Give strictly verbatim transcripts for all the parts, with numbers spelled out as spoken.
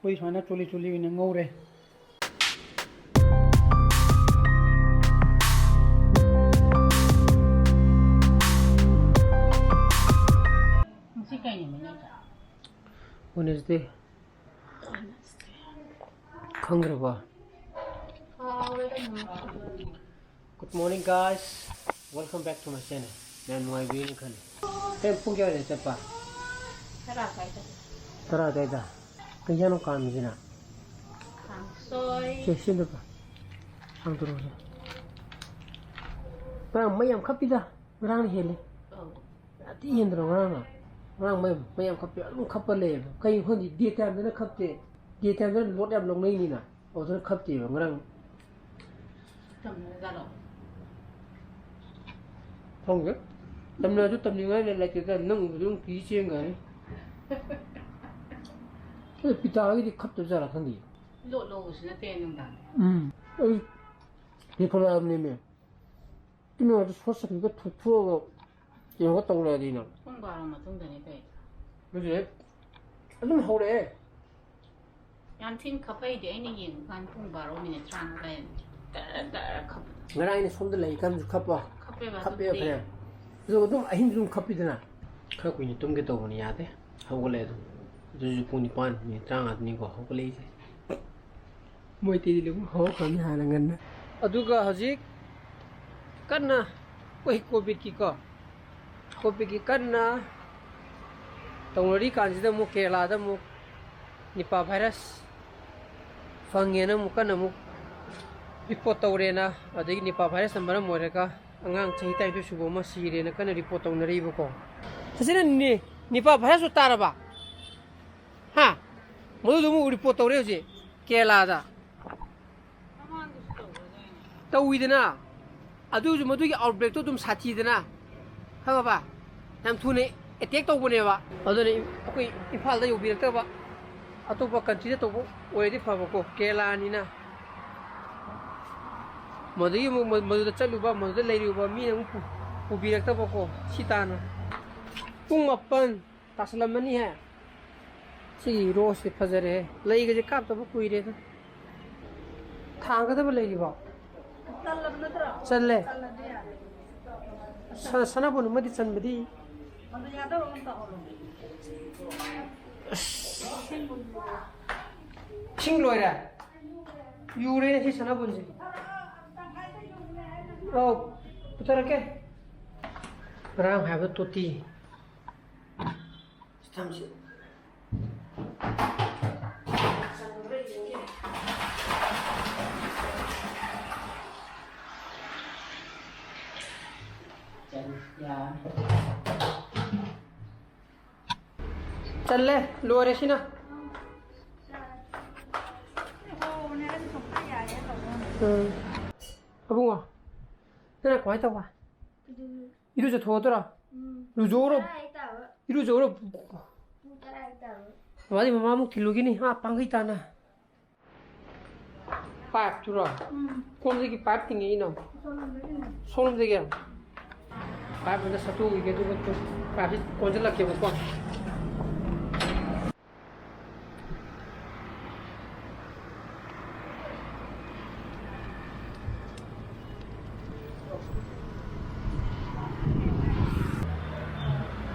ꯑꯩꯈꯣꯏ ꯁꯨꯃꯥꯏꯅ ꯆꯣꯂꯤ ꯆꯣꯂꯤ ꯑꯣꯏꯅ ꯉꯧꯔꯦ꯫ ꯉꯁꯤ ꯀꯩ ꯅꯨꯃꯤꯠꯅꯣ? Wednesday꯫ ꯈꯪꯗ꯭ꯔꯕꯣ? Good morning, guys. Welcome back to my channel. ꯃꯌꯥꯝ ꯅꯨꯡꯉꯥꯏꯕꯤꯔꯤꯅ ꯈꯜꯂꯤ꯫ ꯍꯌꯦꯡ ꯄꯨꯡ ꯀꯌꯥꯗ ꯆꯠꯄ? ꯇꯔꯥ ꯑꯗꯥꯏꯗ꯫ ꯇꯔꯥ ꯑꯗꯥꯏꯗ? ꯀꯩ ꯏꯟꯖꯥꯡꯅꯣ ꯀꯥꯝꯃꯤꯁꯤꯅ? ꯀꯥꯡꯁꯣꯏ꯫ ꯁꯦ, ꯁꯤ ꯑꯝꯇ ꯄꯥꯏ꯫ ꯍꯥꯡꯗꯣꯔꯛꯑꯣꯁꯦ꯫ ꯉꯔꯥꯡ ꯃꯩ ꯌꯥꯝ ꯈꯞꯄꯤꯗ꯫ ꯉꯔꯥꯡꯅ ꯍꯦꯜꯂꯤ꯫ ꯑꯧ꯫ ꯌꯥꯝ ꯊꯤ ꯍꯦꯟꯗ꯭ꯔꯣ ꯉꯔꯥꯡꯅ? ꯉꯔꯥꯡ ꯃꯩ, ꯃꯩ ꯌꯥꯝ ꯈꯞꯄꯤ꯫ ꯑꯗꯨꯝ ꯈꯞꯄ ꯂꯩꯌꯦꯕ꯫ ꯀꯩꯅꯣ ꯈꯪꯗꯦ, day time ꯗꯅ ꯈꯞꯇꯦ꯫ Day time ꯗꯅ load ꯌꯥꯝ ꯂꯧꯅꯩꯅꯤꯅ꯫ ꯑꯗꯨꯅ ꯈꯞꯇꯦꯕ ꯉꯔꯥꯡ꯫ ꯇꯝꯅꯔꯖꯥꯠꯂꯣ? ꯈꯪꯗꯦ꯫ ꯇꯝꯅꯔꯁꯨ ꯇꯝꯅꯤꯡꯉꯥꯏ ꯂꯩ-, ꯂꯩꯇꯦꯗ꯫ ꯅꯪ ꯎꯕꯗ ꯑꯗꯨꯝ ꯀꯤ ꯆꯦꯟꯈ꯭ꯔꯅꯤ꯫ ꯑꯗꯨ ꯄꯤꯇꯥꯒꯤꯗꯤ ꯈꯞꯇꯕ ꯖꯥꯠꯂꯥ ꯈꯪꯗꯦ꯫ Load ꯂꯧꯕꯁꯨ ꯅꯠꯇꯦ ꯅꯨꯡꯗꯥꯡ꯫ ꯎꯝ꯫ ꯑꯩ ꯄꯦꯄꯔ ꯂꯥꯛꯑꯕꯅꯦꯃꯦ꯫ ꯀꯩꯅꯣꯗꯣ ꯁꯣꯔꯠ ꯁꯥꯔꯀ꯭ꯌꯨꯠꯀ ꯊꯣꯛꯊꯣꯛꯑꯒ ꯀꯩꯅꯣꯒ ꯇꯧꯔꯛꯑꯗꯤꯅ꯫ ꯄꯨꯡ ꯕꯥꯔꯣ ꯃꯇꯨꯡꯗꯅꯦ ꯇꯧꯔꯤꯗꯣ꯫ ꯑꯗꯨꯅꯦ ꯑꯗꯨꯝ ꯍꯧꯔꯛꯑꯦ꯫ ꯌꯥꯝ ꯊꯤꯅ ꯈꯞꯄꯩꯗꯤ ꯑꯩꯅ ꯌꯦꯡꯕ ꯀꯥꯟꯗ ꯄꯨꯡ ꯕꯥꯔꯣ ꯃꯤꯅꯤꯠ ꯇꯔꯥꯃꯉꯥ ꯑꯗꯥꯏꯗꯅꯦ꯫ ꯗꯔ ꯗꯔ ꯈꯞꯄꯗꯣ꯫ ꯉꯔꯥꯡ ꯑꯩꯅ ꯁꯣꯝꯗ ꯂꯩꯔꯤꯀꯥꯟꯗꯁꯨ ꯈꯞꯄ꯫ ꯈꯞꯄꯦꯕ ꯈꯞꯄꯦꯕ ꯑꯗꯨꯕꯨꯗꯤ꯫ ꯐꯅꯌꯥꯝ꯫ ꯑꯗꯨꯒ ꯑꯗꯨꯝ ꯑꯍꯤꯡꯁꯨ ꯑꯗꯨꯝ ꯈꯞꯄꯤꯗꯅ꯫ ꯈꯔ ꯀꯨꯏꯅ ꯇꯨꯝꯒꯦ ꯇꯧꯕꯅꯤ, ꯌꯥꯗꯦ꯫ ꯍꯧꯒꯠꯂꯛꯑꯦ ꯑꯗꯨꯝ꯫ ꯑꯗꯨꯁꯨ ꯄꯨꯡ ꯅꯤꯄꯥꯟ ꯃꯤꯅꯤꯠ ꯇꯔꯥꯃꯉꯥꯗꯅꯤꯀꯣ ꯍꯧꯒꯠꯂꯛꯏꯁꯦ꯫ ꯃꯣꯏ ꯑꯇꯩꯗꯤ ꯂꯣꯏꯅ ꯍꯧꯔꯛꯈ꯭ꯔꯕꯅꯤ ꯍꯥꯟꯅ ꯉꯟꯅ꯫ ꯑꯗꯨꯒ ꯍꯧꯖꯤꯛ ꯀꯟꯅ ꯑꯩꯈꯣꯏ ꯀꯣꯚꯤꯠꯀꯤꯀꯣ, ꯀꯣꯚꯤꯠꯀꯤ ꯀꯟꯅ ꯇꯧꯅꯔꯤ ꯀꯥꯟꯁꯤꯗ ꯑꯃꯨꯛ ꯀꯦꯔꯂꯥꯗ ꯑꯃꯨꯛ ꯅꯤꯄꯥ ꯚꯥꯏꯔꯁ ꯐꯪꯉꯦꯅ ꯑꯃꯨꯛ ꯀꯟꯅ ꯑꯃꯨꯛ ꯔꯤꯄꯣꯔꯠ ꯇꯧꯔꯦꯅ, ꯑꯗꯒꯤ ꯅꯤꯄꯥ ꯚꯥꯏꯔꯁꯅ ꯃꯔꯝ ꯑꯣꯏꯔꯒ ꯑꯉꯥꯡ ꯆꯍꯤ ꯇꯔꯥꯅꯤꯊꯣꯏ ꯁꯨꯕ ꯑꯃ ꯁꯤꯔꯦꯅ ꯀꯟꯅ ꯔꯤꯄꯣꯔꯠ ꯇꯧꯅꯔꯤꯕꯀꯣ꯫ ꯐꯖꯅ ꯅꯤ-, ꯅꯤꯄꯥ ꯚꯥꯏꯔꯁꯁꯨ ꯇꯥꯔꯕ? ꯍꯥ? ꯃꯗꯨꯗꯨ ꯑꯃꯨꯛ ꯔꯤꯄꯣꯔꯠ ꯇꯧꯔꯦ ꯍꯧꯖꯤꯛ ꯀꯦꯔꯂꯥꯗ꯫ ꯇꯧꯋꯤꯗꯅ, ꯑꯗꯨꯁꯨ ꯃꯗꯨꯒꯤ ꯑꯥꯎꯠꯕ꯭ꯔꯦꯛꯇꯣ ꯑꯗꯨꯝ ꯁꯥꯊꯤꯗꯅ, ꯈꯪꯉꯕ? ꯌꯥꯝ ꯊꯨꯅ ꯑꯦꯇꯦꯛ ꯇꯧꯕꯅꯦꯕ꯫ ꯑꯗꯨꯅ ꯑꯩꯈꯣꯏ ꯏꯝꯐꯥꯜꯗ ꯌꯧꯕꯤꯔꯛꯇꯕ, ꯑꯇꯣꯞꯄ ꯀꯟꯇ꯭ꯔꯤꯗ ꯇꯧꯕ ꯑꯣꯏꯔꯗꯤ ꯐꯕꯀꯣ, ꯀꯦꯔꯂꯥꯅꯤꯅ꯫ ꯃꯗꯨꯗꯒꯤ ꯑꯃꯨꯛ ꯃ-, ꯃꯗꯨꯗ ꯆꯠꯂꯨꯕ, ꯃꯗꯨꯗ ꯂꯩꯔꯨꯕ ꯃꯤꯅ ꯑꯃꯨꯛ ꯄꯨ-, ꯄꯨꯕꯤꯔꯛꯇꯕꯀꯣ, ꯁꯤ ꯇꯥꯅ꯫ ꯄꯨꯡ ꯃꯥꯄꯟ ꯇꯥꯁꯜꯂꯝꯃꯅꯤꯍꯦ꯫ ꯁꯤꯒꯤ ꯔꯣꯁꯁꯦ ꯐꯖꯔꯦ꯫ ꯂꯩꯒꯁꯦ ꯀꯥꯞꯇꯕ ꯀꯨꯏꯔꯦꯗ꯫ ꯊꯥꯡꯒꯗꯕ ꯂꯩꯔꯤꯕꯣ? ꯆꯜꯂꯕ ꯅꯠꯇ꯭ꯔꯣ? ꯆꯜꯂꯦ꯫ ꯆꯜꯂꯗꯤ ꯌꯥꯔꯦ꯫ ꯁ-, ꯁꯅꯥꯕꯨꯟ ꯑꯃꯗꯤ ꯆꯟꯕꯗꯤ꯫ ꯑꯗꯨ ꯌꯥꯗꯧꯔꯣ? ꯑꯝꯇ ꯍꯧꯔꯣ꯫ ꯑꯁ꯫ ꯏꯁꯤꯡ ꯂꯣꯏꯔꯦ? ꯌꯨꯔꯦꯅꯦ ꯁꯤ ꯁꯅꯥꯕꯨꯟꯁꯦ꯫ ꯑꯧ, ꯄꯨꯊꯔꯛꯀꯦ꯫ ꯉꯔꯥꯡ ꯍꯥꯏꯕ ꯇꯣꯇꯤ꯫ ꯊꯝꯁꯤ꯫ ꯆꯜꯂꯦ, ꯂꯣꯏꯔꯦ ꯁꯤꯅ꯫ ꯎꯝ꯫ ꯑꯕꯨꯡꯉꯣ, ꯅꯪꯅ ꯀꯃꯥꯏꯅ ꯇꯧꯕ? ꯏꯔꯨꯖꯊꯣꯛꯑꯗꯣꯏꯔꯣ? ꯎꯝ꯫ ꯂꯨꯖꯧꯔꯣ? ꯇꯔꯥ ꯍꯦꯛ ꯇꯥꯕ꯫ ꯏꯔꯨꯖꯧꯔꯣ? ꯄꯨꯡ ꯇꯔꯥ ꯍꯦꯛ ꯇꯥꯕ꯫ ꯕꯕꯥꯗꯤ ꯃꯃꯥꯃꯨꯛ ꯊꯤꯜꯂꯨꯈꯤꯅꯤ, ꯑꯥ ꯄꯥꯡꯒꯩ ꯇꯥꯅ꯫ ꯄꯥꯏꯞꯇꯨꯔꯣ? ꯎꯝ꯫ ꯀꯣꯝꯗꯒꯤ ꯄꯥꯏꯞ ꯇꯤꯡꯉꯛꯏꯅꯣ? ꯁꯣꯝꯗꯒꯤꯅꯦ꯫ ꯁꯣꯝꯗꯒꯤ? ꯄꯥꯏꯞ ꯑꯝꯇ ꯁꯠꯇꯣꯛꯈꯤꯒꯦ, ꯑꯗꯨꯒ ꯄꯥꯏꯞꯁꯤ ꯀꯣꯟꯁꯤꯜꯂꯛꯀꯦꯕꯀꯣ꯫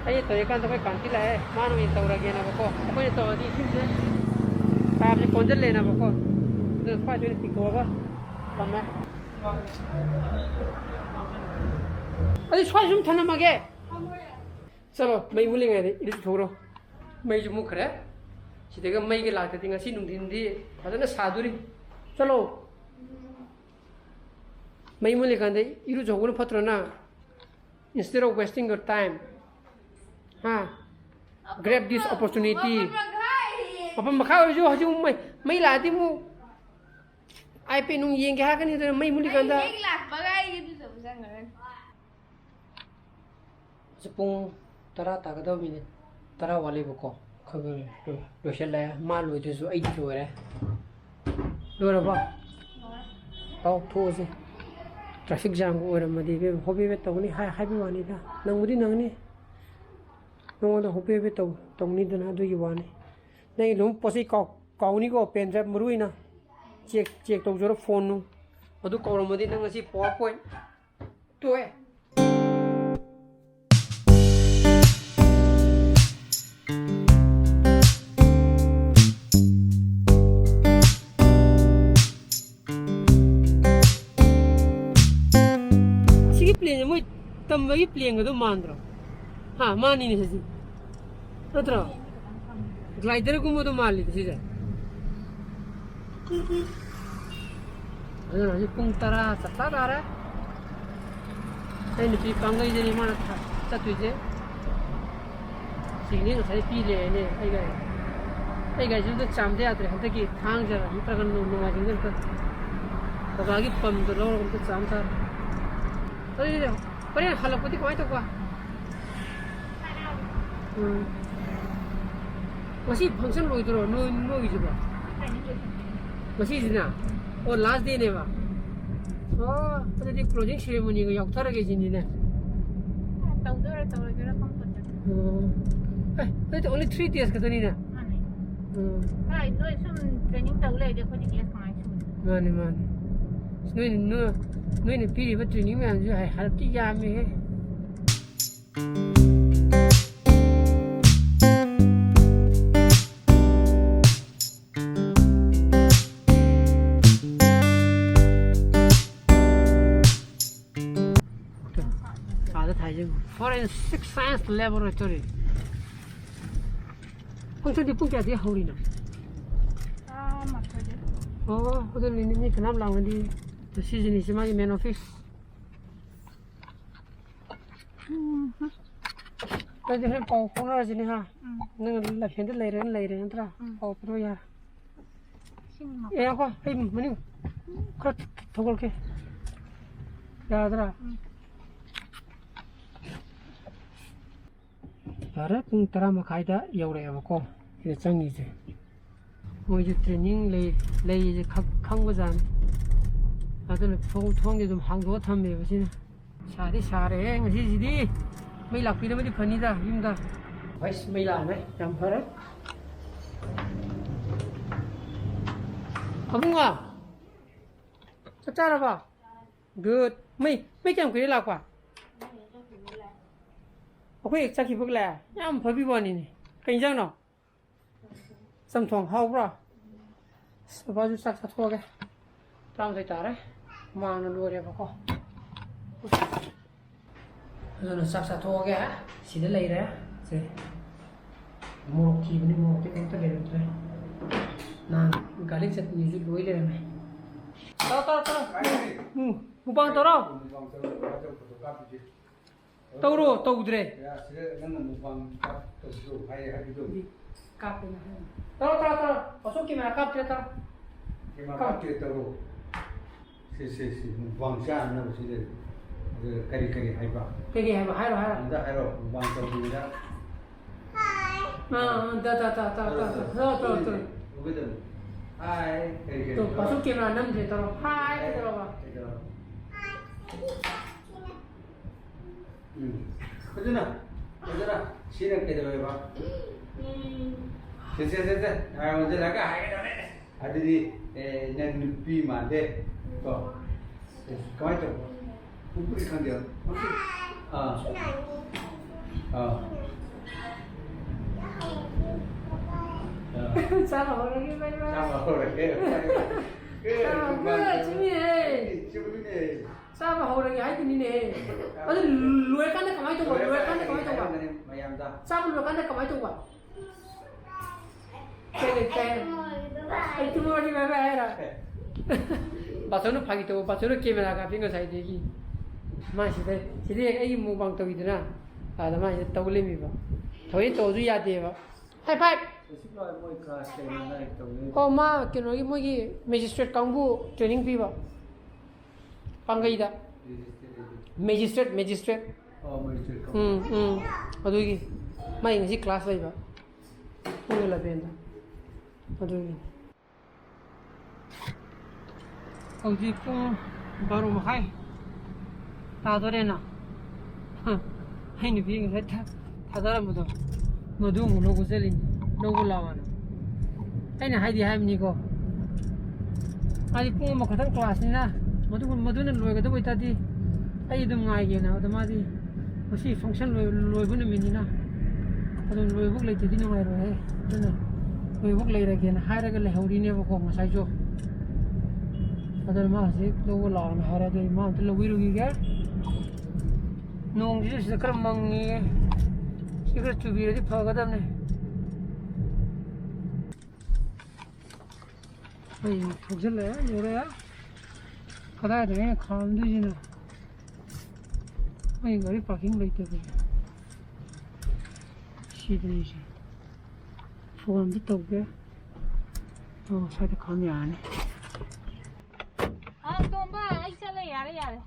ꯑꯩꯅ ꯇꯧꯔꯤꯀꯥꯟꯗ ꯑꯩꯈꯣꯏ ꯀꯥꯟꯇꯤ ꯂꯥꯛꯑꯦ, ꯃꯥꯅ ꯑꯣꯏꯅ ꯇꯧꯔꯒꯦꯅꯕꯀꯣ꯫ ꯑꯩꯈꯣꯏꯅ ꯇꯧꯔꯗꯤ ꯏꯁꯤꯡꯁꯦ ꯄꯥꯏꯞꯁꯦ ꯀꯣꯟꯁꯤꯜꯂꯦꯅꯕꯀꯣ꯫ ꯑꯗꯨꯅ ꯁ꯭ꯋꯥꯏꯗ ꯑꯣꯏꯅ ꯆꯤꯡꯊꯣꯛꯑꯒ ꯊꯝꯃꯦ꯫ ꯑꯗꯨ ꯁ꯭ꯋꯥꯏ ꯁꯨꯝ ꯊꯝꯂꯝꯃꯒꯦ꯫ ꯆꯠꯂꯣ, ꯃꯩ ꯃꯨꯠꯂꯤꯉꯩꯗ ꯏꯔꯨ ꯊꯣꯛꯎꯔꯣ꯫ ꯃꯩꯁꯨ ꯃꯨꯠꯈ꯭ꯔꯦ꯫ ꯁꯤꯗꯒ ꯃꯩꯒ ꯂꯥꯛꯇꯗꯤ ꯉꯁꯤ ꯅꯨꯡꯊꯤꯟꯗꯤ ꯐꯖꯅ ꯁꯥꯗꯣꯔꯤ꯫ ꯆꯠꯂꯣ꯫ ꯃꯩ ꯃꯨꯠꯂꯤꯀꯥꯟꯗ ꯏꯔꯨꯖꯍꯧꯕꯅ ꯐꯠꯇ꯭ꯔꯣ ꯅꯪ? Instead of wasting your time. ꯍꯥ? Grab this opportunity. ꯃꯥꯄꯟ ꯃꯈꯥꯏ ꯑꯣꯏꯔꯁꯨ ꯍꯧꯖꯤꯛ ꯑꯃꯨꯛ ꯃꯩ, ꯃꯩ ꯂꯥꯛꯑꯗꯤ ꯑꯃꯨꯛ iPad ꯅꯨꯡ ꯌꯦꯡꯒꯦ ꯍꯥꯏꯔꯛꯀꯅꯤ, ꯑꯗꯨꯅ ꯃꯩ ꯃꯨꯠꯂꯤꯀꯥꯟꯗ꯫ ꯃꯩ ꯍꯦꯛ ꯂꯥꯛꯄꯒ ꯑꯩ ꯏꯔꯨꯖꯕ ꯆꯪꯈ꯭ꯔꯅꯤ꯫ ꯍꯧꯖꯤꯛ ꯄꯨꯡ ꯇꯔꯥ ꯇꯥꯒꯗꯕ ꯃꯤꯅꯤꯠ ꯇꯔꯥ ꯋꯥꯠꯂꯤꯕꯀꯣ꯫ ꯈꯔ ꯈꯔ ꯂꯣꯏ-, ꯂꯣꯏꯁꯤꯜꯂꯛꯑꯦ꯫ ꯃꯥ ꯂꯣꯏꯗ꯭ꯔꯁꯨ ꯑꯩꯗꯤ ꯂꯣꯏꯔꯦ꯫ ꯂꯣꯏꯔꯕꯣ? ꯂꯣꯏꯔꯦ꯫ ꯂꯥꯎ, ꯊꯣꯛꯑꯁꯤ꯫ Traffic jamꯒ ꯑꯣꯏꯔꯝꯃꯗꯤ ꯏꯕꯦꯝꯃ, ꯍꯣꯕꯦ ꯍꯣꯕꯦ ꯇꯧꯅꯤ ꯍꯥꯏ-, ꯍꯥꯏꯕꯩ ꯋꯥꯅꯤꯗ꯫ ꯅꯪꯕꯨꯗꯤ ꯅꯪꯅꯤ꯫ ꯅꯉꯣꯟꯗ ꯍꯣꯕꯦ ꯍꯣꯕꯦ ꯇꯧ-, ꯇꯧꯅꯤꯗꯅ ꯑꯗꯨꯒꯤ ꯋꯥꯅꯤ꯫ ꯅꯪꯒꯤ ꯂꯨꯍꯣꯡ ꯄꯣꯠ ꯆꯩ ꯀꯥꯎ-, ꯀꯥꯎꯅꯤꯀꯣ, pen drive ꯃꯔꯨ ꯑꯣꯏꯅ꯫ Check, check ꯇꯧꯖꯔꯣ phone ꯅꯨꯡ꯫ ꯑꯗꯨ ꯀꯥꯎꯔꯝꯃꯗꯤ ꯅꯪ ꯉꯁꯤ PowerPoint ꯇꯣꯛꯑꯦ꯫ ꯑꯁꯤꯒꯤ planeꯁꯦ ꯃꯣꯏ ꯇꯝꯕꯒꯤ planeꯒꯗꯣ ꯃꯥꯟꯗ꯭ꯔꯣ? ꯍꯥ, ꯃꯥꯅꯤꯅꯦ ꯁꯤꯗꯤ꯫ ꯅꯠꯇ꯭ꯔꯣ? Gliderꯒꯨꯝꯕꯗꯣ ꯃꯥꯜꯂꯤꯗ ꯁꯤꯁꯦ꯫ ꯑꯗꯨꯅ ꯍꯧꯖꯤꯛ ꯄꯨꯡ ꯇꯔꯥ ꯆꯞ ꯆꯥ ꯇꯥꯔꯦ꯫ ꯑꯩ ꯅꯨꯄꯤ ꯄꯥꯡꯒꯩꯗꯅꯤ ꯃꯥꯅ ꯊ-, ꯆꯠꯇꯣꯏꯁꯦ꯫ ꯁꯤꯒꯅꯤ ꯉꯁꯥꯏ ꯄꯤ ꯂꯩꯔꯦꯅꯦ ꯑꯩ ꯒꯥꯔꯤ꯫ ꯑꯩ ꯒꯥꯔꯤꯁꯦ ꯑꯝꯇ ꯆꯥꯝꯗ ꯌꯥꯗ꯭ꯔꯦ꯫ ꯍꯟꯗꯛꯀꯤ ꯊꯥꯡꯖ ꯅꯠꯇ꯭ꯔꯒ ꯅꯣꯡ-, ꯅꯣꯡꯃꯥꯏꯖꯤꯡꯗ ꯑꯝꯇ ꯕꯕꯥꯒꯤ pumpꯇꯣ ꯂꯧꯔꯒ ꯑꯝꯇ ꯆꯥꯝ ꯇꯥꯔꯦ꯫ ꯑꯗꯨꯗꯤ ꯍꯣꯔꯦꯟ ꯍꯜꯂꯛꯄꯗꯤ ꯀꯃꯥꯏꯅ ꯇꯧꯕ? ꯎꯝ꯫ ꯉꯁꯤ function ꯂꯣꯏꯗꯣꯏꯔꯣ ꯅꯣꯏ, ꯅꯣꯏꯒꯤꯁꯤꯕꯣ? ꯉꯁꯤꯁꯤꯅ? ꯑꯣ, last dayꯅꯦꯕ? ꯑꯣ, ꯑꯗꯨꯗꯤ closing ceremonyꯒ ꯌꯥꯎꯊꯔꯒꯦ ꯁꯤꯅꯤꯅꯦ? ꯇꯧꯗꯣꯏꯔꯥ ꯇꯧꯔꯣꯏꯗꯣꯏꯔꯥ ꯈꯪꯄꯣꯟꯇꯦ꯫ ꯑꯣ꯫ ꯑꯦ, ꯑꯗꯨꯗꯤ only three days ꯈꯛꯇꯅꯤꯅꯦ? ꯃꯥꯅꯦ꯫ ꯎꯝ꯫ ꯍꯣꯏ, ꯅꯣꯏ ꯁꯨꯝ training ꯇꯧ ꯂꯩꯔꯗꯤ ꯑꯩꯈꯣꯏꯗꯤ days ꯀꯃꯥꯏꯅ ꯁꯨꯅꯤ? ꯃꯥꯅꯤ, ꯃꯥꯅꯤ꯫ ꯅꯣꯏ, ꯅꯣꯏ, ꯅꯣꯏꯅ ꯄꯤꯔꯤꯕ training ꯃꯌꯥꯝꯁꯦ ꯍꯥꯏ-, ꯍꯥꯏꯔꯞꯇꯤ ꯌꯥꯝꯃꯤꯍꯦ꯫ ꯑꯥꯗ ꯊꯥꯏꯁꯦ forensic science laboratory꯫ Functionꯗꯤ ꯄꯨꯡ ꯀꯌꯥꯗꯒꯤ ꯍꯧꯔꯤꯅꯣ? ꯇꯔꯥꯃꯥꯊꯣꯏꯗꯒꯤ꯫ ꯑꯣ, ꯑꯗꯨ ꯅꯨꯃꯤꯠ ꯅꯤ ꯀꯅꯥꯝ ꯂꯥꯡꯅꯗꯦ꯫ ꯑꯗꯣ ꯁꯤꯁꯤꯅꯤꯁꯦ ꯃꯥꯒꯤ main office꯫ ꯎꯝ꯫ ꯑꯗꯨꯗꯤ ꯍꯣꯔꯦꯟ ꯄꯥꯎ ꯐꯥꯎꯅꯔꯁꯤꯅꯦ ꯍꯥ? ꯎꯝ꯫ ꯅꯪ ꯂꯝꯐꯦꯟꯗ ꯂꯩꯔꯒꯅ ꯂꯩꯔꯦ ꯅꯠꯇ꯭ꯔꯥ? ꯎꯝ꯫ ꯄꯥꯎ ꯄꯤꯔꯛꯑꯣ ꯌꯥꯔꯦ꯫ ꯏꯁꯤꯡ ꯃ-, ꯑꯦ, ꯉꯥꯏꯈꯣ, ꯑꯩ ꯃꯅꯤꯡ ꯈꯔ ꯊꯣꯛꯂꯛꯀꯦ꯫ ꯌꯥꯗ꯭ꯔꯥ? ꯎꯝ꯫ ꯌꯥꯔꯦ, ꯄꯨꯡ ꯇꯔꯥ ꯃꯈꯥꯏꯗ ꯌꯧꯔꯛꯑꯦꯕꯀꯣ ꯁꯤꯗ ꯆꯪꯉꯤꯁꯦ꯫ ꯃꯣꯏꯁꯨ training ꯂꯩ, ꯂꯩꯁꯦ ꯈꯪ-, ꯈꯪꯕꯖꯥꯠꯅꯤ꯫ ꯑꯗꯨꯅ ꯊꯣꯡ, ꯊꯣꯡꯁꯦ ꯑꯗꯨꯝ ꯍꯥꯡꯗꯣꯛꯑ ꯊꯝꯃꯦꯕ ꯁꯤꯅ꯫ ꯁꯥꯗꯤ ꯁꯥꯔꯦꯍꯦ ꯉꯁꯤꯁꯤꯗꯤ꯫ ꯃꯩ ꯂꯥꯛꯄꯤꯔꯝꯃꯗꯤ ꯐꯅꯤꯗ ꯌꯨꯝꯗ꯫ ꯍꯩꯁ, ꯃꯩ ꯂꯥꯛꯑꯝꯃꯦ, ꯌꯥꯝ ꯐꯔꯦ꯫ ꯑꯕꯨꯡꯉꯣ, ꯆꯥꯛ ꯆꯥꯔꯕꯣ? ꯒꯨꯗ꯫ ꯃꯩ, ꯃꯩ ꯀꯌꯥꯝ ꯀꯨꯏꯔꯦ ꯂꯥꯛꯄ? ꯑꯩꯈꯣꯏ ꯍꯦꯛ ꯆꯠꯈꯤꯕꯒ ꯂꯥꯛꯑꯦ꯫ ꯌꯥꯝ ꯐꯕꯤ ꯋꯥꯅꯤꯅꯦ꯫ ꯀꯩ ꯏꯟꯖꯥꯡꯅꯣ? ꯆꯝꯊꯣꯡ ꯍꯥꯎꯕ꯭ꯔꯣ? ꯑꯁ, ꯕꯕꯥꯁꯨ ꯆꯥꯛ ꯆꯥꯊꯣꯛꯑꯒꯦ꯫ ꯇꯔꯥꯃꯥꯊꯣꯏ ꯇꯥꯔꯦ꯫ ꯍꯨꯃꯥꯡꯅ ꯂꯣꯏꯔꯦꯕꯀꯣ꯫ ꯑꯗꯨꯅ ꯆꯥꯛ ꯆꯥꯊꯣꯛꯑꯒꯦ꯫ ꯁꯤꯗ ꯂꯩꯔꯦ꯫ ꯁꯦ꯫ ꯃꯣꯔꯣꯛ ꯊꯤꯕꯅꯤ, ꯃꯣꯔꯣꯛꯇꯤ ꯀꯩꯝꯇ ꯂꯩꯔꯝꯗ꯭ꯔꯦ꯫ ꯅꯍꯥꯟ garlic chutneyꯁꯨ ꯂꯣꯏ ꯂꯩꯔꯝꯃꯦ꯫ ꯇꯧꯔꯣ, ꯇꯧꯔꯣ, ꯇꯧꯔꯣ꯫ ꯎꯝ, mukbang ꯇꯧꯔꯣ꯫ ꯇꯧꯔꯣ, ꯇꯧꯗ꯭ꯔꯦ꯫ ꯌꯥ, ꯁꯤꯗ ꯅꯪꯅ mukbang ꯇꯧꯕꯗꯣ ꯍꯥꯏ-, ꯍꯥꯏꯕꯗꯣ꯫ ꯀꯥꯞꯄꯦꯅ ꯍꯥꯏ꯫ ꯇꯧꯔꯣ, ꯇꯧꯔꯣ, ꯇꯧꯔꯣ꯫ ꯑꯁꯣꯛ camera ꯀꯥꯞꯇ꯭ꯔꯦ, ꯇꯧꯔꯣ꯫ Camera ꯀꯥꯞ-, ꯀꯥꯞꯇ꯭ꯔꯦ, ꯇꯧꯔꯣ꯫ ꯁꯤ, ꯁꯤ, ꯁꯤ, mukbang ꯆꯥꯅꯅꯕ ꯁꯤꯗ꯫ ꯑꯗꯨ ꯀꯔꯤ, ꯀꯔꯤ ꯍꯥꯏꯕ? ꯀꯔꯤ ꯍꯥꯏꯕ? ꯍꯥꯏꯔꯣ, ꯍꯥꯏꯔꯣ꯫ ꯑꯝꯇ ꯍꯥꯏꯔꯣ, mukbang ꯇꯧꯗ꯭ꯔꯤꯉꯩꯗ꯫ ꯑꯥ, ꯑꯥ, ꯇꯧ, ꯇꯧ, ꯇꯧ, ꯇꯧ, ꯇꯧ, ꯇꯧ, ꯇꯧ, ꯇꯧ꯫ ꯎꯒꯗꯕꯅꯤ꯫ ꯍꯥꯏ, ꯀꯔꯤ, ꯀꯔꯤ, ꯇꯧ, ꯇꯧꯔꯣ꯫ ꯄꯥꯁꯨ camera ꯅꯝꯗ꯭ꯔꯦ, ꯇꯧꯔꯣ꯫ ꯍꯥꯏ, ꯀꯩꯗꯧꯔꯕ? ꯀꯩꯗꯧꯔꯕ? ꯎꯝ꯫ ꯐꯖꯅ, ꯐꯖꯅ꯫ ꯁꯤꯅ ꯀꯩꯗꯧꯋꯦꯕ? ꯁꯦ, ꯁꯦ, ꯁꯦ, ꯁꯦ꯫ ꯉꯥꯏ ꯑꯣꯟꯁꯤꯜꯂꯒ ꯍꯥꯏꯒꯗꯕꯅꯦ꯫ ꯑꯗꯨꯗꯤ, ꯑꯦ, ꯅꯪ ꯅꯨꯄꯤ ꯃꯥꯟꯗꯦ꯫ ꯀꯣ? ꯑꯦ, ꯀꯃꯥꯏꯅ ꯇꯧꯕ? ꯎꯄꯨꯗꯤ ꯈꯪꯗꯦ꯫ ꯑꯥ꯫ ꯑꯥ꯫ ꯑꯥ꯫ ꯆꯥꯕ ꯍꯧꯔꯒꯦ, ꯕꯥꯏ ꯕꯥꯏ꯫ ꯆꯥꯕ ꯍꯧꯔꯒꯦ꯫ ꯑꯦ, ꯆꯥꯕ ꯍꯧꯔꯒꯦ, ꯆꯨꯝꯃꯤꯅꯦꯍꯦ꯫ ꯆꯨꯝꯃꯤꯅꯦ꯫ ꯆꯥꯕ ꯍꯧꯔꯒꯦ ꯍꯥꯏꯗꯨꯅꯤꯅꯦ꯫ ꯑꯗꯨ ꯂꯣꯏꯔꯀꯥꯟꯗ ꯀꯃꯥꯏꯅ ꯇꯧꯕ? ꯂꯣꯏꯔꯀꯥꯟꯗ ꯀꯃꯥꯏꯅ ꯇꯧꯕ? ꯃꯌꯥꯝꯗ꯫ ꯆꯥꯕ ꯂꯣꯏꯔꯀꯥꯟꯗ ꯀꯃꯥꯏꯅ ꯇꯧꯕ? ꯀꯩ ꯂꯩ? ꯀꯩ? ꯑꯩ ꯇꯨꯝꯃꯨꯔꯒꯦ, ꯕꯥꯏ ꯕꯥꯏ ꯍꯥꯏꯔꯣ? ꯕꯥꯆꯧꯅ ꯐꯥꯒꯤ ꯇꯧꯕ, ꯕꯥꯆꯧꯅ camera ꯀꯥꯞꯄꯤ ꯉꯁꯥꯏꯗꯒꯤ꯫ ꯃꯥ ꯁꯤꯗ, ꯁꯤꯗ ꯍꯦꯛ ꯑꯩꯒꯤ mukbang ꯇꯧꯋꯤꯗꯅ, ꯑꯗ ꯃꯥ ꯁꯤꯗ ꯇꯧ ꯂꯩꯔꯝꯃꯤꯕ꯫ ꯊꯑꯣꯏꯅ ꯇꯧꯔꯁꯨ ꯌꯥꯗꯦꯕ꯫ High five! ꯍꯧꯖꯤꯛ ꯂꯣꯏꯔꯦ, ꯃꯣꯏ class ꯀꯩꯅꯣ ꯂꯥꯏꯔꯤꯛ ꯇꯧꯅꯤ꯫ ꯑꯣ, ꯃꯥ ꯀꯩꯅꯣꯒꯤ, ꯃꯣꯏꯒꯤ magistrate ꯀꯥꯡꯕꯨ training ꯄꯤꯕ꯫ ꯄꯥꯡꯒꯩꯗ꯫ Magistrate ꯍꯥꯏꯗꯤ? Magistrate, magistrate꯫ ꯑꯣ, magistrate ꯀꯥꯡꯕꯨ꯫ ꯎꯝ, ꯎꯝ꯫ ꯑꯗꯨꯒꯤ ꯃꯥꯏ ꯉꯁꯤ class ꯂꯩꯕ꯫ ꯄꯨꯡ elevenꯗ꯫ ꯑꯗꯨꯒꯤ꯫ ꯍꯧꯖꯤꯛ ꯄꯨꯡ ꯕꯥꯔꯣ ꯃꯈꯥꯏ ꯇꯥꯗꯣꯔꯦꯅ꯫ ꯍ, ꯑꯩ ꯅꯨꯄꯤ ꯉꯁꯥꯏ ꯊꯥ-, ꯊꯥꯗꯔꯝꯕꯗꯣ, ꯃꯗꯨ ꯑꯃꯨꯛ ꯂꯧꯕ ꯆꯠꯂꯤꯅꯤ, ꯂꯧꯕ ꯂꯥꯛꯑꯣꯅ꯫ ꯑꯩꯅ ꯍꯥꯏꯗꯤ ꯍꯥꯏꯕꯅꯤꯀꯣ, ꯃꯥꯗꯤ ꯄꯨꯡ ꯑꯃꯈꯛꯇꯪ ꯀ꯭ꯂꯥꯁꯅꯤꯅ, ꯃꯗꯨ, ꯃꯗꯨꯅ ꯂꯣꯏꯒꯗꯕ ꯑꯣꯏꯇꯥꯔꯗꯤ ꯑꯩ ꯑꯗꯨꯝ ꯉꯥꯏꯒꯦꯅ꯫ ꯑꯗꯣ ꯃꯥꯗꯤ ꯉꯁꯤ ꯐꯪꯁꯟ ꯂꯣꯏ-, ꯂꯣꯏꯕ ꯅꯨꯃꯤꯠꯅꯤꯅ ꯑꯗꯨꯝ ꯂꯣꯏꯕꯨꯛ ꯂꯩꯇ꯭ꯔꯗꯤ ꯅꯨꯡꯉꯥꯏꯔꯣꯏꯍꯦ꯫ ꯑꯗꯨꯅ ꯂꯣꯏꯕꯨꯛ ꯂꯩꯔꯒꯦꯅ ꯍꯥꯏꯔꯒ ꯂꯩꯍꯧꯔꯤꯅꯦꯕꯀꯣ ꯉꯁꯥꯏꯁꯨ꯫ ꯑꯗꯨꯅ ꯃꯥ ꯍꯧꯖꯤꯛ ꯂꯧꯕ ꯂꯥꯛꯑꯣꯅ ꯍꯥꯏꯔꯦ꯫ ꯑꯗꯨ ꯃꯥ ꯑꯝꯇ ꯂꯧꯕꯤꯔꯨꯈꯤꯒꯦ꯫ ꯅꯣꯡꯁꯤꯁꯨ ꯁꯤꯗ ꯈꯔ ꯃꯪꯉꯤꯌꯦ꯫ ꯁꯤ ꯈꯔ ꯆꯨꯕꯤꯔꯗꯤ ꯐꯒꯗꯕꯅꯦ꯫ ꯑꯩ ꯊꯧꯖꯤꯜꯂꯛꯑꯦ, ꯌꯧꯔꯛꯑꯦ꯫ ꯀꯗꯥꯏꯗꯅꯣ ꯑꯩꯅ ꯈꯥꯝꯗꯣꯏꯁꯤꯅ? ꯑꯩ ꯒꯥꯔꯤ ꯄꯥꯔꯀꯤꯡ ꯂꯩꯇꯕꯒꯤ꯫ ꯁꯤꯗꯅꯤꯁꯦ꯫ ꯐꯣꯟꯗꯤ ꯇꯧꯒꯦ꯫ ꯑꯣ, ꯁ꯭ꯋꯥꯏꯗ ꯈꯥꯝ ꯌꯥꯔꯅꯤ꯫ ꯑꯥ, ꯇꯣꯝꯕ, ꯑꯩ ꯆꯠꯂꯦ, ꯌꯥꯔꯦ, ꯌꯥꯔꯦ꯫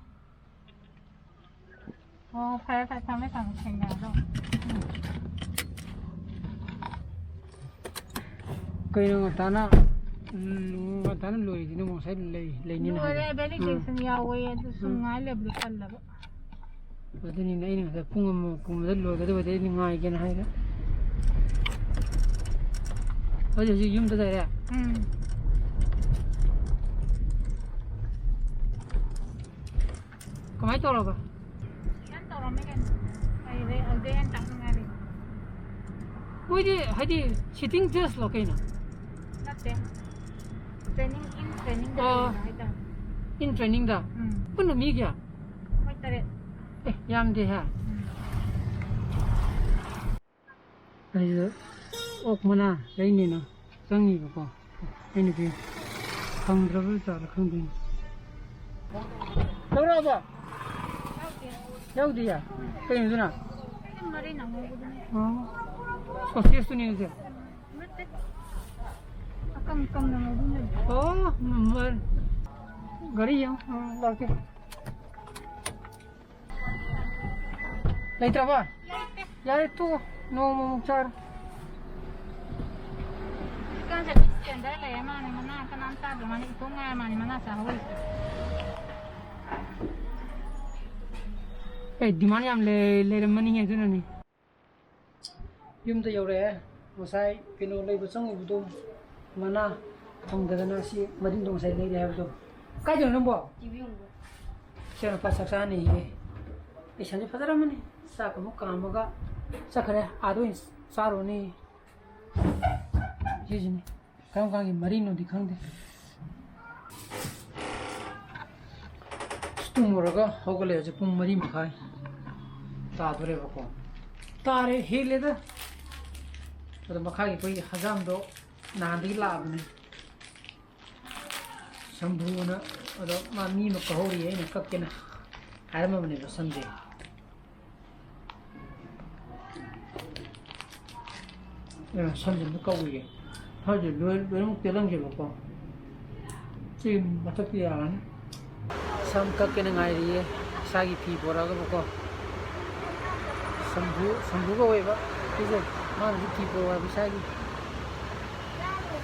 ꯑꯣ, ꯐꯔꯦ, ꯐꯔꯦ, ꯊꯝꯃꯦ, ꯊꯝꯃꯦ, ꯊꯦꯡꯅꯔꯁꯤ꯫ ꯀꯩꯅꯣ ꯉꯟꯇꯥꯅ, ꯎꯝ, ꯉꯟꯇꯥꯅ ꯂꯣꯏꯔꯤꯗꯨꯅ ꯉꯁꯥꯏ ꯂꯩ-, ꯂꯩꯅꯤꯅ ꯂꯣꯏꯔꯦ, ꯍꯥꯏꯕ꯫ ꯎꯝ꯫ Validation ꯌꯥꯎꯋꯦ, ꯑꯗꯨ ꯁꯨꯝ ꯎꯝ꯫ ꯉꯥꯏ ꯂꯩꯕꯗꯣ ꯇꯜꯂꯕ꯫ ꯑꯗꯨꯅꯤꯅꯦ ꯑꯩꯅ ꯉꯁꯥꯏ ꯄꯨꯡ ꯑꯃ ꯀꯨꯝꯕꯗ ꯂꯣꯏꯒꯗꯕꯗꯤ ꯑꯩꯅ ꯉꯥꯏꯒꯦꯅ ꯍꯥꯏꯔꯦ꯫ ꯍꯧꯖꯤꯛ, ꯍꯧꯖꯤꯛ ꯌꯨꯝꯗ ꯂꯩꯔꯦ? ꯎꯝ꯫ ꯀꯃꯥꯏꯅ ꯇꯧꯔꯕ? ꯌꯥꯝ ꯇꯧꯔꯝꯃꯦ ꯀꯩꯅꯣ꯫ ꯑꯩꯗꯤ ꯑꯗꯨꯗꯩ ꯍꯦꯟꯅ ꯇꯥꯛꯅꯤꯡꯉꯥꯏ ꯂꯩ꯫ ꯃꯣꯏꯗꯤ ꯍꯥꯏꯗꯤ sitting test ꯂꯣ ꯀꯩꯅꯣ? ꯅꯠꯇꯦ꯫ Training, in training ꯗ ꯑꯣ꯫ ꯂꯩꯕ ꯍꯥꯏꯇꯥꯔꯦ꯫ In training ꯗ? ꯎꯝ꯫ ꯄꯨꯟꯅ ꯃꯤ ꯀꯌꯥ? ꯃꯣꯏ ꯇꯔꯦꯠ꯫ ꯑꯦ, ꯌꯥꯝꯗꯦꯍꯦ꯫ ꯎꯝ꯫ ꯑꯩꯁꯨ ꯑꯣꯛ ꯃꯅꯥ ꯂꯩꯅꯦꯅ ꯆꯪꯉꯤꯕꯀꯣ꯫ ꯑꯩꯅꯗꯤ ꯐꯪꯗ꯭ꯔꯕ ꯖꯥꯠꯂ ꯈꯪꯗꯦꯅꯦ꯫ ꯂꯧꯔꯛꯑꯕꯣ? ꯌꯥꯎꯗꯤꯌꯦ? ꯀꯩꯅꯣꯗꯨꯅ? ꯃꯔꯤꯟ ꯑꯉꯧꯕꯗꯨꯅꯦ꯫ ꯑꯣ꯫ Sausage ꯇꯨꯅꯦ ꯑꯗꯨꯗꯤ? ꯅꯠꯇꯦ꯫ ꯑꯀꯪ ꯑꯀꯪꯕ ꯉꯧꯕ ꯑꯃ ꯂꯩꯕꯗꯣ꯫ ꯑꯣ, ꯃ-, ꯒꯥꯔꯤ ꯌꯦꯡꯉꯣ꯫ ꯑ, ꯂꯥꯛꯀꯦ꯫ ꯂꯩꯇ꯭ꯔꯕ? ꯂꯩꯇꯦ꯫ ꯌꯥꯔꯦ, ꯇꯣꯛꯑꯣ꯫ ꯅꯣꯡꯃꯃꯨꯛ ꯆꯥꯔꯣ꯫ ꯍꯧꯖꯤꯛꯀꯥꯟꯁꯦ ꯑꯩꯈꯣꯏ ꯁ꯭ꯇꯦꯟꯗꯔ ꯂꯩꯔ ꯃꯥꯅꯦ, ꯃꯅꯥ ꯀꯅꯥꯝ ꯆꯥꯗ꯭ꯔ ꯃꯥꯅꯦ, ꯏꯇꯣꯝ ꯉꯥꯏꯔ ꯃꯥꯅꯦ ꯃꯅꯥ ꯆꯥꯍꯧꯔꯤꯁꯦ꯫ ꯑꯦ, demand ꯌꯥꯝ ꯂꯩ-, ꯂꯩꯔꯝꯃꯅꯤꯍꯦ, ꯑꯗꯨꯅꯅꯤ꯫ ꯌꯨꯝꯗ ꯌꯧꯔꯛꯑꯦ꯫ ꯉꯁꯥꯏ ꯀꯩꯅꯣ ꯂꯩꯕ ꯆꯪꯉꯨꯕꯗꯣ, ꯃꯅꯥ, ꯐꯪꯗꯗꯅ ꯁꯤ ꯃꯔꯤꯡꯗꯣ ꯉꯁꯥꯏ ꯂꯩꯔꯦ ꯍꯥꯏꯕꯗꯣ꯫ ꯀꯥꯏꯗꯅꯣ ꯅꯪꯕꯣ? ꯇꯤꯚꯤ ꯌꯦꯡꯕ꯫ ꯏꯆꯥꯅꯨꯄꯥ ꯆꯥꯛ ꯆꯥꯅꯤꯌꯦ꯫ ꯑꯩ ꯁꯟꯁꯦ ꯐꯖꯔꯝꯃꯅꯤ꯫ ꯆꯥꯛ ꯑꯃꯨꯛ ꯀꯥꯝꯃꯒ ꯆꯠꯈ꯭ꯔꯦ꯫ ꯑꯥꯗ ꯑꯣꯏꯅ ꯆꯥꯔꯨꯔꯅꯤ꯫ ꯁꯤꯁꯤꯅꯤ꯫ ꯀꯔꯝ ꯀꯥꯟꯒꯤ ꯃꯔꯤꯅꯣꯗꯤ ꯈꯪꯗꯦ꯫ ꯑꯁ, ꯇꯨꯝꯃꯨꯔꯒ ꯍꯧꯒꯠꯂꯦ꯫ ꯍꯧꯖꯤꯛ ꯄꯨꯡ ꯃꯔꯤ ꯃꯈꯥꯏ ꯇꯥꯗꯣꯔꯦꯕꯀꯣ꯫ ꯇꯥꯔꯦ, ꯍꯦꯜꯂꯦꯗ꯫ ꯑꯗꯣ ꯃꯈꯥꯒꯤ ꯑꯩꯈꯣꯏꯒꯤ ꯍꯖꯥꯝꯗꯣ ꯅꯍꯥꯟꯗꯒꯤ ꯂꯥꯛꯑꯕꯅꯦ꯫ ꯁꯝꯕ꯭ꯔꯨꯅ꯫ ꯑꯗꯣ ꯃꯥ ꯃꯤ ꯑꯃ ꯀꯧꯍꯧꯔꯤ, ꯑꯩꯅ ꯀꯛꯀꯦꯅ ꯍꯥꯏꯔꯝꯃꯕꯅꯦꯕ ꯁꯝꯁꯦ꯫ ꯑ, ꯁꯝꯁꯦ ꯑꯝꯇ ꯀꯛꯎꯒꯦ꯫ ꯁꯝꯁꯦ ꯂꯣꯏ-, ꯂꯣꯏꯅꯃꯛ ꯇꯦꯜꯍꯟꯒꯦꯕꯀꯣ꯫ ꯁꯤ ꯃꯊꯛꯇ ꯌꯥꯔꯅꯤ꯫ ꯁꯝ ꯀꯛꯀꯦꯅ ꯉꯥꯏꯔꯤꯌꯦ, ꯏꯁꯥꯒꯤ ꯐꯤ ꯄꯣꯔꯛꯑꯒꯕꯀꯣ꯫ ꯁꯝꯕꯨ, ꯁꯝꯕꯨ ꯀꯧꯋꯦꯕ ꯁꯤꯁꯦ꯫ ꯃꯥꯅꯁꯨ ꯐꯤ ꯄꯣꯔꯛꯑꯕ ꯏꯁꯥꯒꯤ꯫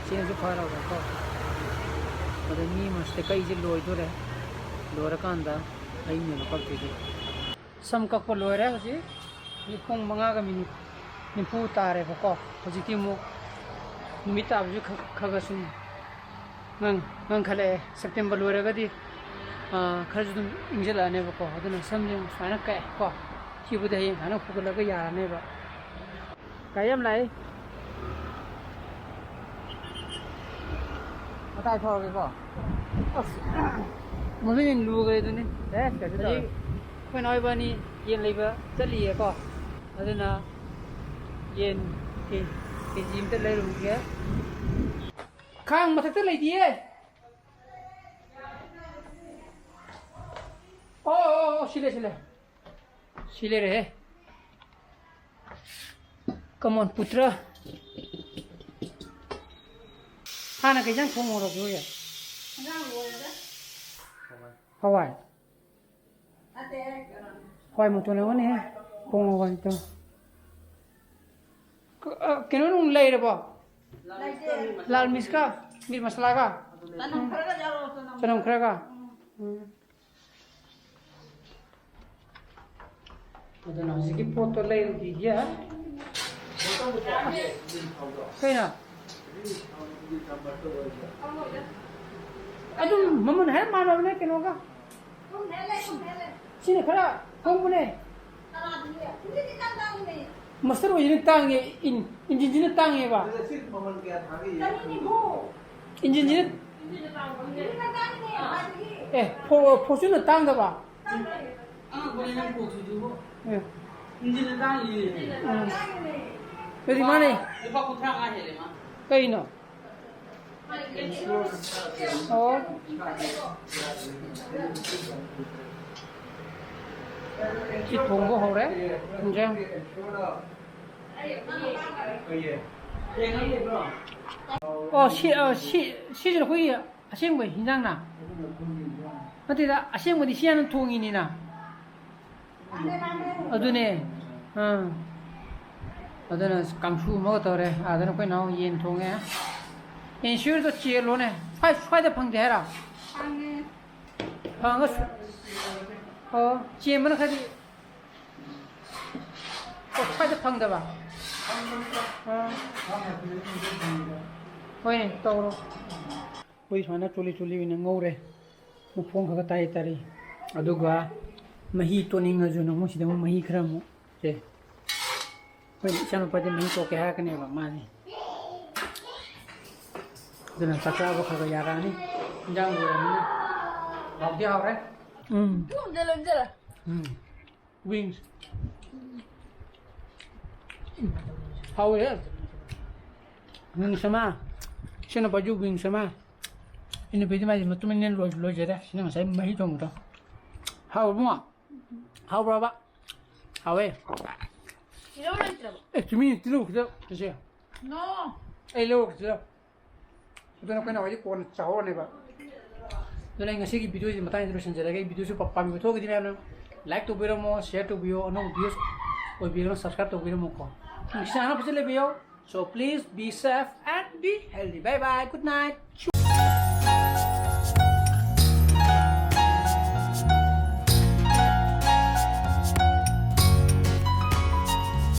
ꯆꯦꯟꯁꯨ ꯐꯔꯕꯀꯣ꯫ ꯑꯗ ꯃꯤ ꯃꯁꯤꯗ ꯀꯛꯏꯁꯦ ꯂꯣꯏꯗꯣꯔꯦ꯫ ꯂꯣꯏꯔꯀꯥꯟꯗ ꯑꯩꯅꯦꯕ ꯀꯛꯇꯣꯏꯁꯦ꯫ ꯁꯝ ꯀꯛꯄ ꯂꯣꯏꯔꯦ ꯍꯧꯖꯤꯛ꯫ ꯍꯧꯖꯤꯛ ꯄꯨꯡ ꯃꯉꯥꯒ ꯃꯤꯅꯤꯠ ꯅꯤꯐꯨ ꯇꯥꯔꯦꯕꯀꯣ꯫ ꯍꯧꯖꯤꯛꯇꯤ ꯑꯃꯨꯛ ꯅꯨꯃꯤꯠ ꯇꯥꯕꯁꯨ ꯈ-, ꯈꯔ ꯈꯔ ꯁꯨꯝ ꯉꯪ-, ꯉꯪꯈꯠꯂꯛꯑꯦ꯫ ꯁꯦꯞꯇꯦꯝꯕꯔ ꯂꯣꯏꯔꯒꯗꯤ, ꯑꯥ, ꯈꯔꯁꯨ ꯑꯗꯨꯝ ꯏꯪꯁꯤꯜꯂꯛꯑꯅꯦꯕꯀꯣ꯫ ꯑꯗꯨꯅ ꯁꯝꯁꯦ ꯑꯃꯨꯛ ꯁꯨꯃꯥꯏꯅ ꯀꯛꯑꯦꯀꯣ꯫ ꯁꯤꯕꯨꯗꯤ ꯍꯌꯦꯡ ꯁꯨꯃꯥꯏꯅ ꯍꯨꯒꯠꯂꯒ ꯌꯥꯔꯅꯦꯕ꯫ ꯒꯥꯔꯤ ꯌꯥꯝ ꯂꯥꯛꯏ꯫ ꯃꯇꯥꯏ ꯊꯧꯔꯒꯦꯀꯣ꯫ ꯑꯁ, ꯃꯗꯨ ꯍꯦꯟꯅ ꯂꯨꯈ꯭ꯔꯦ ꯑꯗꯨꯅꯤ꯫ ꯑꯦ, ꯀꯩꯁꯨ ꯇꯧꯔꯣꯏ꯫ ꯍꯧꯖꯤꯛ ꯑꯩꯈꯣꯏ ꯅꯥꯎ ꯏꯕꯥꯅꯤ ꯌꯦꯟ ꯂꯩꯕ ꯆꯠꯂꯤꯌꯦꯀꯣ꯫ ꯑꯗꯨꯅ ꯌꯦꯟ ꯀꯦ-, ꯀꯦ ꯖꯤ ꯑꯝꯇ ꯂꯩꯔꯨꯒꯦ꯫ ꯈꯥꯡ ꯃꯊꯛꯇ ꯂꯩꯇꯤꯌꯦ꯫ ꯑꯣ, ꯑꯣ, ꯑꯣ, ꯁꯤ ꯂꯩ, ꯁꯤ ꯂꯩ꯫ ꯁꯤ ꯂꯩꯔꯦꯍꯦ꯫ Come on, ꯄꯨꯠꯇ꯭ꯔ꯫ ꯍꯥꯟꯅ ꯀꯩ ꯏꯟꯖꯥꯡ ꯊꯣꯡꯍꯧꯔꯒꯦ ꯍꯣꯏ? ꯏꯟꯖꯥꯡ ꯂꯣꯏꯔꯦꯗ꯫ ꯍꯋꯥꯏ꯫ ꯅꯠꯇꯦ, ꯀꯩꯅꯣꯅꯦ꯫ ꯍꯋꯥꯏ ꯃꯇꯣꯟ ꯑꯃꯅꯦꯍꯦ꯫ ꯄꯣꯡ ꯍꯋꯥꯏ ꯃꯇꯣꯟ꯫ ꯀ-, ꯑ, ꯀꯩꯅꯣ ꯅꯨꯡ ꯂꯩꯔꯕꯣ? ꯂꯩꯇꯦ꯫ ꯂꯥꯜ ꯃꯤꯁꯀ ꯃꯤꯠ ꯃꯁꯥꯂꯥꯒ? ꯆꯅꯝ ꯈꯔꯒ ꯌꯥꯎꯔꯛꯑꯣ, ꯆꯅꯝ꯫ ꯆꯅꯝ ꯈꯔꯒ? ꯎꯝ꯫ ꯎꯝ꯫ ꯑꯗꯨꯅ ꯍꯧꯖꯤꯛꯀꯤ ꯄꯣꯠꯇꯣ ꯂꯩꯔꯨꯈꯤꯒꯦ꯫ ꯀꯩꯅꯣ? ꯑꯗꯨꯝ ꯃꯃꯜ ꯍꯥꯏꯔꯞ ꯃꯥꯟꯅꯕꯅꯦ ꯀꯩꯅꯣꯒ꯫ ꯁꯤꯅ ꯈꯔ ꯍꯣꯡꯕꯅꯦ꯫ ꯃꯁꯇꯔ ꯑꯣꯏꯁꯤꯅ ꯇꯥꯡꯉꯦ, ꯏꯟ-, ꯏꯟꯖꯤꯟꯁꯤꯅ ꯇꯥꯡꯉꯦꯕ꯫ ꯏꯟꯖꯤꯟꯁꯤꯅ, ꯑꯦ, ꯐꯣ-, ꯐꯣꯔꯆꯨꯅꯔ ꯇꯥꯡꯗꯕ꯫ ꯑꯉꯛꯄꯅꯦ ꯅꯪ ꯀꯣꯛꯁꯤꯁꯨ꯫ ꯑꯦ꯫ ꯏꯟꯖꯤꯟꯅ ꯇꯥꯡꯉꯤꯅꯦ꯫ ꯎꯝ꯫ ꯑꯗꯨꯗꯤ ꯃꯥꯅꯦ꯫ ꯂꯨꯄꯥ ꯀꯨꯟꯊ꯭ꯔꯥ ꯃꯉꯥ ꯍꯦꯜꯂꯦ ꯃꯥ꯫ ꯀꯩꯅꯣ? ꯑꯣ꯫ ꯁꯤ ꯊꯣꯡꯕ ꯍꯧꯔꯦ꯫ ꯏꯟꯖꯥꯡ꯫ ꯑꯣ, ꯁꯤ, ꯑ, ꯁꯤ, ꯁꯤꯁꯤꯅ ꯑꯩꯈꯣꯏꯒꯤ ꯑꯁꯦꯡꯕ ꯍꯤꯟꯖꯥꯡꯅ? ꯅꯠꯇꯦꯗ, ꯑꯁꯦꯡꯕꯗꯤ ꯁꯤ ꯍꯥꯟꯅ ꯊꯣꯡꯉꯤꯅꯤꯅ꯫ ꯑꯗꯨꯅꯦ꯫ ꯑꯥ꯫ ꯑꯗꯨꯅ ꯀꯥꯡꯁꯨ ꯑꯃꯒ ꯇꯧꯔꯦ꯫ ꯑꯗꯨꯅ ꯑꯩꯈꯣꯏ ꯅꯍꯥꯟ ꯌꯦꯟ ꯊꯣꯡꯉꯦ꯫ ꯏꯟꯁꯨꯔꯗꯣ ꯆꯦꯜꯂꯣꯅꯦ꯫ ꯁ꯭ꯋꯥꯏ-, ꯁ꯭ꯋꯥꯏꯗ ꯐꯪꯗꯦ ꯍꯥꯏꯔꯣ? ꯐꯪꯉꯦ꯫ ꯐꯪꯉꯒ ꯁꯨ-, ꯑꯣ, ꯆꯦꯟꯕꯅ ꯈꯔꯗꯤ, ꯑꯣ, ꯁ꯭ꯋꯥꯏꯗ ꯐꯪꯗꯕ? ꯑꯥ꯫ ꯍꯣꯏꯅꯦ, ꯇꯧꯔꯣ꯫ ꯑꯩꯈꯣꯏ ꯁꯨꯃꯥꯏꯅ ꯆꯣꯂꯤ ꯆꯣꯂꯤ ꯑꯣꯏꯅ ꯉꯧꯔꯦ꯫ ꯃꯈꯣꯡ ꯈꯔ ꯇꯥꯔꯤ ꯇꯥꯔꯤ꯫ ꯑꯗꯨꯒ ꯃꯍꯤ ꯇꯣꯠꯅꯤꯡꯉꯁꯨ ꯑꯃꯨꯛ ꯁꯤꯗ ꯑꯃꯨꯛ ꯃꯍꯤ ꯈꯔ ꯑꯃꯨꯛ ꯁꯦ꯫ ꯑꯩꯈꯣꯏ ꯏꯆꯥꯅꯨꯄꯥꯗꯤ ꯃꯍꯤ ꯇꯣꯛꯀꯦ ꯍꯥꯏꯔꯛꯀꯅꯦꯕ ꯃꯥꯗꯤ꯫ ꯑꯗꯨꯅ ꯆꯥꯛ ꯆꯥꯕ ꯈꯔ ꯈꯔ ꯌꯥꯔꯛꯑꯅꯤ꯫ ꯏꯟꯖꯥꯡ ꯂꯣꯏꯔꯕꯅꯤꯅ꯫ ꯍꯥꯎꯗꯤ ꯍꯥꯎꯔꯦ꯫ ꯎꯝ꯫ ꯎꯝ꯫ Wings꯫ ꯍꯥꯎꯋꯦꯍꯦ꯫ Wings ꯑꯃ꯫ ꯏꯆꯟꯅꯨꯄꯥꯁꯨ wings ꯑꯃ꯫ ꯏꯅꯨꯄꯤꯗꯤ ꯃꯥꯗꯤ ꯃꯇꯨꯝ ꯑꯅꯤ ꯂꯣꯏ-, ꯂꯣꯏꯖꯔꯦ꯫ ꯁꯤꯅ ꯉꯁꯥꯏ ꯃꯍꯤ ꯊꯣꯡꯕꯗꯣ꯫ ꯍꯥꯎꯕ꯭ꯔꯣ ꯏꯕꯨꯡꯉꯣ? ꯍꯥꯎꯕ꯭ꯔꯕ? ꯍꯥꯎꯋꯦ꯫ ꯇꯤꯜꯍꯧ ꯂꯩꯇ꯭ꯔꯕꯣ? ꯑꯦ, ꯆꯨꯝꯃꯤ, ꯇꯤꯜꯍꯧ ꯈꯤꯇ ꯄꯤꯖꯩ꯫ No꯫ ꯑꯩ ꯂꯧꯔꯒ ꯄꯤꯖꯔꯣ꯫ ꯑꯗꯨꯅ ꯑꯩꯈꯣꯏꯅ ꯍꯧꯖꯤꯛ ꯀꯣꯟꯅ ꯆꯥꯍꯧꯔꯅꯦꯕ꯫ ꯑꯗꯨꯅ ꯑꯩ ꯉꯁꯤꯒꯤ videoꯁꯤ ꯃꯇꯥꯡꯁꯤꯗ ꯂꯣꯏꯁꯤꯟꯖꯔꯒꯦ꯫ ꯑꯩ videoꯁꯤ ꯄꯥꯝꯕꯤꯕ ꯊꯣꯛꯑꯒꯗꯤ ꯃꯌꯥꯝꯅ like ꯇꯧꯕꯤꯔꯝꯃꯣ, share ꯇꯧꯕꯤꯌꯣ, ꯑꯅꯧꯕ videos ꯑꯣꯏꯕꯤꯔꯒꯅ subscribe ꯇꯧꯕꯤꯔꯝꯃꯣꯀꯣ꯫ ꯅꯨꯡꯁꯤꯆꯥꯟꯅ ꯐꯖꯅ ꯂꯩꯕꯤꯌꯣ꯫ So please be safe and be healthy. Bye bye. Good night.